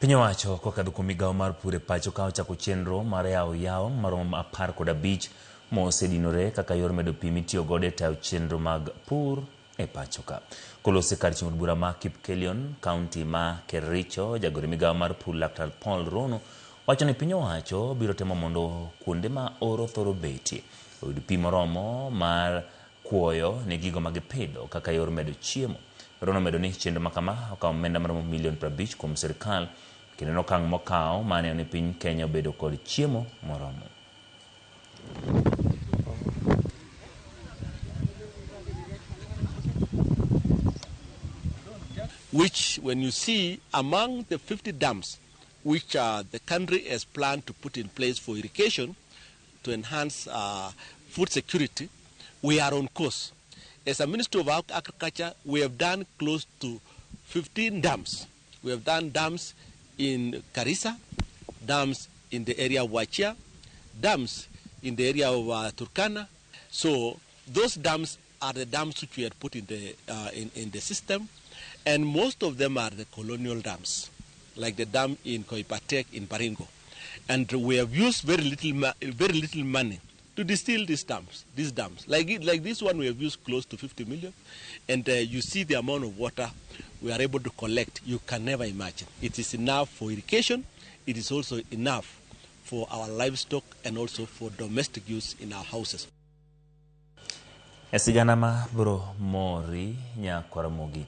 Piny owacho kokadho kuom migawo mar pur e pacho ka ochako chenro mar yawo yawo maromo 15 mosedinore kaka yor medo pi mitiyo godo e tayo chenro mag pur e pacho ka. Kolose kar chung' od bura ma Kipkelion, kaunti ma Kericho, jagoro e migawo mar pur Laktar Paul Rono wacho ni piny owacho biro temo mondo kuonde ma oro thoro betie oyud pi moromo mar kuoyo ne gigo ma gipidho kaka yor medo chiemo. Rono omedo ni chenro ma kama okawo omenda maromo milion 50 kuom sirkal kendo en okang' mokawo mar neno ni piny Kenya obedo kod chiemo moromo. Which when you see among the 50 dams which the country has planned to put in place for irrigation to enhance food security, we are on course. As a Ministry of Agriculture, we have done close to 15 dams. We have done dams in Karisa, dams in the area of Wajir, dams in the area of Turkana. So those dams are the dams which we had put in the system, and most of them are the colonial dams, like the dam in Koipatek in Baringo. And we have used very little money to distill these dams. These dams, like this one, we have used close to 50 million, and you see the amount of water we are able to collect. You can never imagine. It is enough for irrigation. It is also enough for our livestock and also for domestic use in our houses. E sigana ma bro mori nyakwar Ramogi.